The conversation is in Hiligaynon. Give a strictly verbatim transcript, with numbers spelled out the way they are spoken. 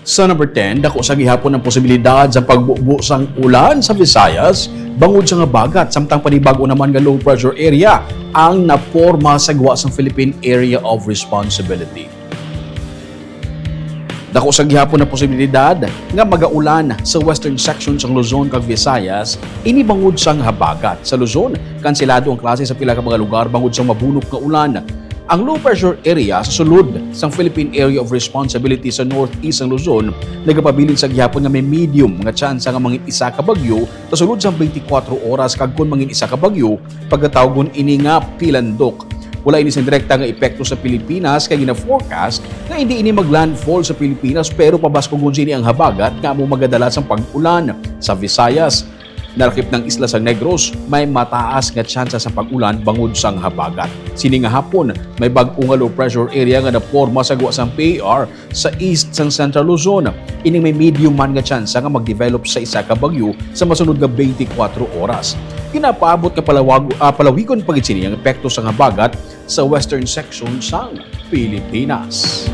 Sa number ten, dako sa gihapon ang posibilidad sa pagbubo sang ulan sa Visayas bangod sang habagat, samtang panibag-o naman nga low pressure area ang naporma sa gwa sang Philippine Area of Responsibility. Dako sa gihapon ang posibilidad nga magaulan sa western section sang Luzon kag Visayas, ini bangod sang habagat. Sa Luzon, kanselado ang klase sa pila ka mga lugar bangod sa mabunok nga ulan. Ang low pressure area sa sulod sang Philippine Area of Responsibility sa northeast sang Luzon nagapabilin sa gihapon nga may medium nga tsansa nga mangin-isa ka bagyo sa sulod sang twenty-four oras, kag kon mangin-isa ka bagyo, pagatawgon ini nga pilandok. Wala ini sing direkta nga epekto sa Pilipinas, kay gina-forecast nga hindi ini mag-landfall sa Pilipinas, pero pabaskugon sini ang habagat nga amo magadala sang pag-ulan sa Visayas. Nalakip ng isla sang Negros, may mataas nga tsansa sa pag-ulan bangod sang habagat. Sini nga hapon, may bag-o nga low pressure area nga naporma sa gwa sang P A R sa east sang Central Luzon. Ining may medium man nga tsansa nga mag-develop sa isa ka bagyo sa masunod nga twenty-four oras. Ginapaabot nga palawag-, ah, palawigon pa gid sini ang epekto sang habagat sa western section sang Pilipinas.